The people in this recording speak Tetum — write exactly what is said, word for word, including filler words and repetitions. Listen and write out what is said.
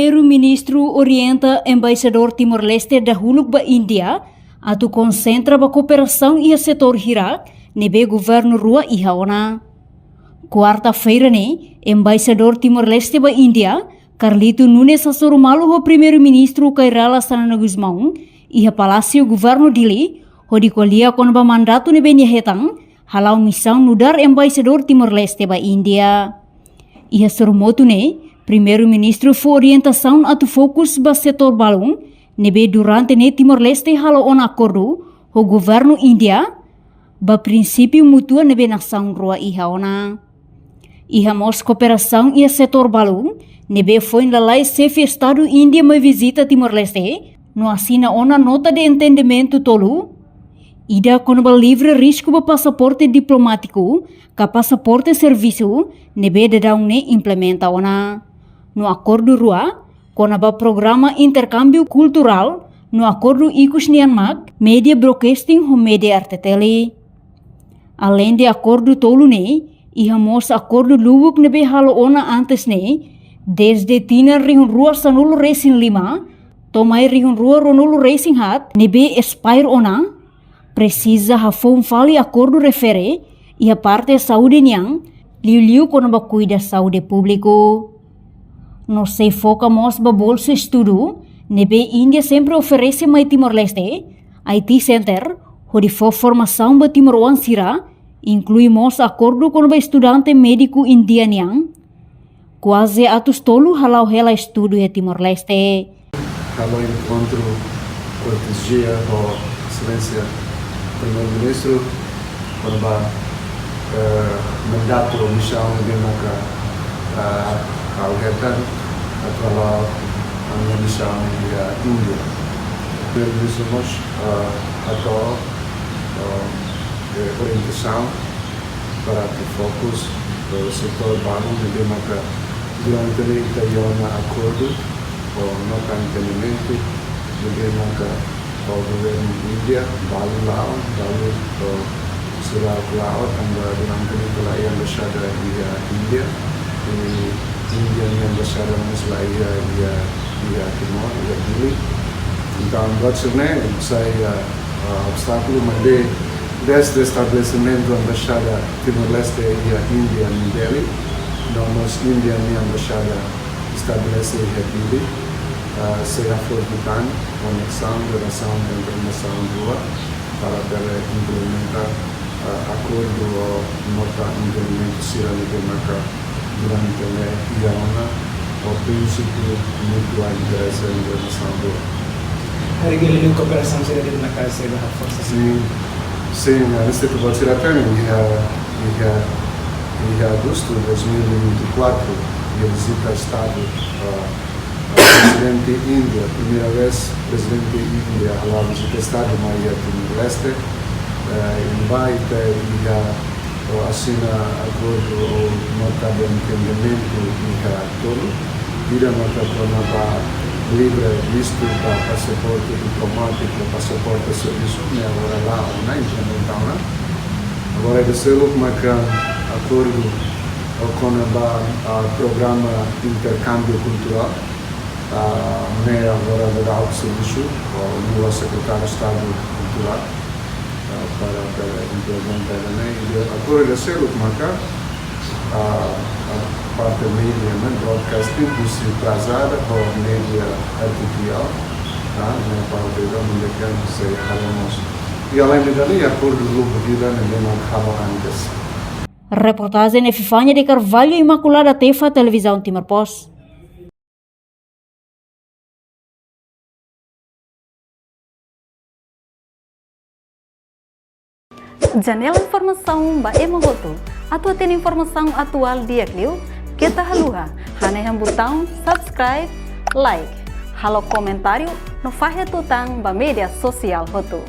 Primeiru-Ministru orienta embaixadór Timor-Leste dahuluk ba Índia atu konsentra ba kooperasaun iha setór hirak ne'ebé governu rua iha ona. Kuarta-feira ne'e, embaixadór Timor-Leste ba Índia, Carlito Nunes, hasoru malu ho Primeiru-Ministru Kay Rala Xanana Gusmão iha Palásiu Governu Dili, hodi ko'alia kona-ba mandatu ne'ebé nia hetan hala'o misaun nu'udar embaixadór Timor-Leste ba Índia. Iha sorumutu ne'e, Primeiru-Ministru fó orientasaun atu fokus ba setór balun ne'ebé durante ne'e Timor-Leste halo ona akordu ho governu Índia, ba prinsípiu mútua ne'ebé nasaun rua iha ona. Iha mós kooperasaun iha setór balun ne'ebé foin lalais xefe Estadu Índia mai vizita Timor-Leste no asina ona nota de entendimentu tolu. Ida kona-ba livre risku ba pasaporte diplomátiku ka pasaporte servisu ne'ebé daudaun ne'e implementa ona. No akordu rua, kona-ba programa interkámbiu kulturál no akordu ikus nian mak, média broadcasting ho média R T T L. Aleinde akordu tolu ne'e, iha mós akordu lubuk ne'ebé halo ona antes ne'e, dezde tinan rihun rua sanulu resin lima to'o mai rihun rua ruanulu resin haat ne'ebé expire ona, presiza hafoun fali akordu refere iha parte saúde nian, liuliu kona-ba kuida saúde públiku. No sei foka mós ba bolsa estudu ne'ebé Índia sempre oferese mai Timor-Leste, I T Center, hodi fó formasaun ba timoroan sira, inklui mós akordu kona-ba estudante médiku Índia nian. Kuaze atus tolu hala'o hela estudu iha Timor-Leste. Halo enkontru kortezia ho Exelénsia Primeiru-Ministru, kona-ba, eh, mandatu misaun ne'ebé maka, eh, ha'u hetan atu hala'o ami-nia misaun iha Índia. Primeiru-Ministru mós, eh, hato'o, eh, eh, orientasaun para atu fokus ba setór balun ne'ebé maka durante ne'e ita iha ona akordu ou nota entendimentu ne'ebé maka ho governu Índia, balu la'o, balu, eh, sira la'o, tanba durante ne'e ita la iha embaixada iha Índia, i Índia nia embaixada mós la iha, iha, iha Timor, iha Dili. Entaun, buat sira-ne'e sai, eh, ah, obstákulu, maibé dezde estabelesimentu embaixada Timor-Leste iha Índia, New Delhi, no mós Índia nia embaixada estabelese iha Dili, ah, sei haforte tan koneksaun, relasaun entre nasaun rua, para bele implementa, ah, akordu ou nota entendimentu sira ne'ebé maka durante ne'e iha ona ho prinsípiu mútua interese entre nasaun rua. Haree liuliu kooperasaun sira ne'ebé maka sei ba haforsa. Sin, sin, ah, neste tu buat sira tan iha, iha, iha agostu dois mil e vinte e quatro, iha vizita Estadu, ah, Prezidente Índia, primeira vez Prezidente Índia hala'o vizita Estadu mai iha Timor-Leste, eh, i mai ita iha, ou asina akordu ou nota de entendimentu iha tolu, ida maka kona-ba livre vistu ba pasaporte diplomátiku, pasaporte servisu, ne'e agora la'o ona, implementa ona. Agora ida seluk maka akordu, ou kona-ba, ah, programa interkámbiu kulturál, ah, ne'e agora daudaun servisu, ou liuliu Sekretáriu Estadu Kulturál, ah, para, para implementa ne'e. I akordu ida seluk maka, ah, ah, parte média, ne'e, broadcasting, husi Praxada ho média R T T L, ah, ne'e parte ida ne'ebé sei halo mós. I aleinde dali, akordu lubuk ida ne'ebé mak halo antes. Reportajen Epifania de Carvalho, Imaculada Tefa, Televizaun Timor Post. Janela informasaun ba ema hotu. Atu hatene informasaun atuál di'ak liu, keta haluha hanehan butaun subscribe, like, halo komentáriu no fahe tutan ba média sosiál hotu.